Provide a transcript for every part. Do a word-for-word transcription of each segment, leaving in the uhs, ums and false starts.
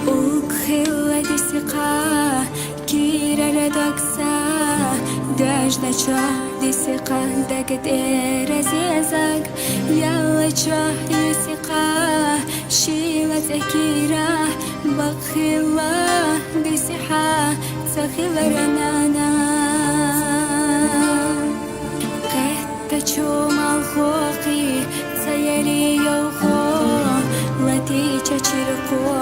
ТӀугу хилла дисихъа, кирара догса, дожначо дисихъа, дагадера зезаг, яллачо дисихъа, шила цӀе кира, бакъ хилла дисихьа, ца хилара нана. Кхетта чумал хохи, ца яли йовхо, латича чиркъо,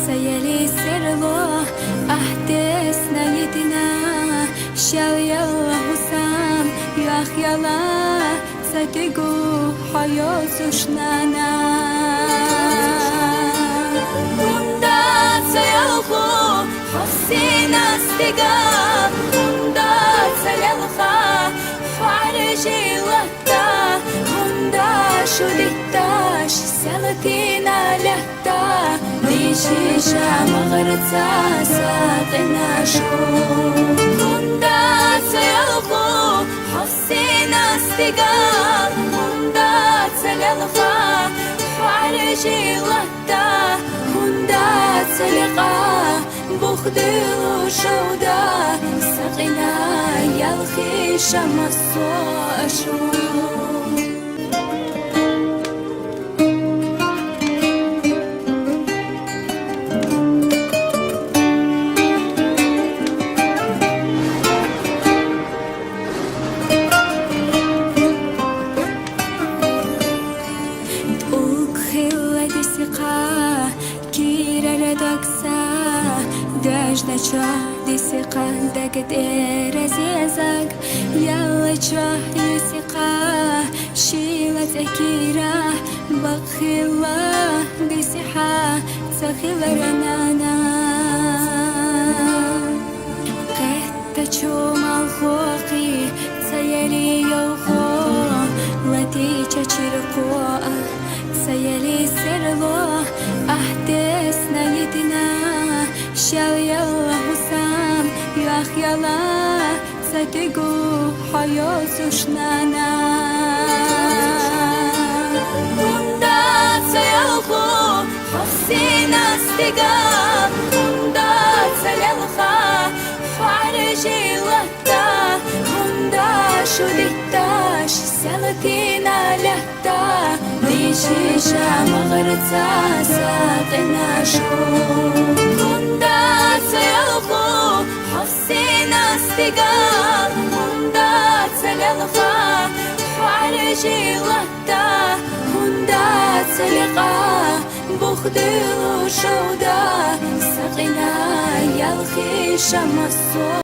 ца яли серло, ахь тесна йитина, шел яла хӀусам, йох яла ца дигу хьо йозуш, нана. ХӀунда ца ялху хьо синас дигал, хӀунда ца лелха хьаржила та, хӀунда шу дитташ селатина летта, дишиша магӀарца сакъина шу. ХӀунда ца ялху хьо синас дигал, хӀунда ца лелха хьаржила та, хӀунда ца лекъа бухдилу шовда, сакъина ялхиша массо ашу. ТӀугу хилла дисихъа, кирара догса, дожначо дисихъа, дагадера зезаг, яллачо дисихъа, шила цӀе кира, бакъ хилла дисихьа, ца хилара нана. Кхетта чумал хохи, ца яли йовхо, латича чиркъо, ца яли серло, ахь тесна йитина, шел яла хӀусам, йох яла ца дигу хьо йозуш, нана. ХӀунда ца ялху хьо синас дигал, хӀунда ца лелха хьаржила та, хӀунда шу дитташ селатина летта, дишиша магӀарца сакъина шу. ХӀунда ца ялху хьо синас дигал, хӀунда ца лелха хьаржила та, хӀунда ца лекъа бухдилу шовда, сакъина ялхиша массо.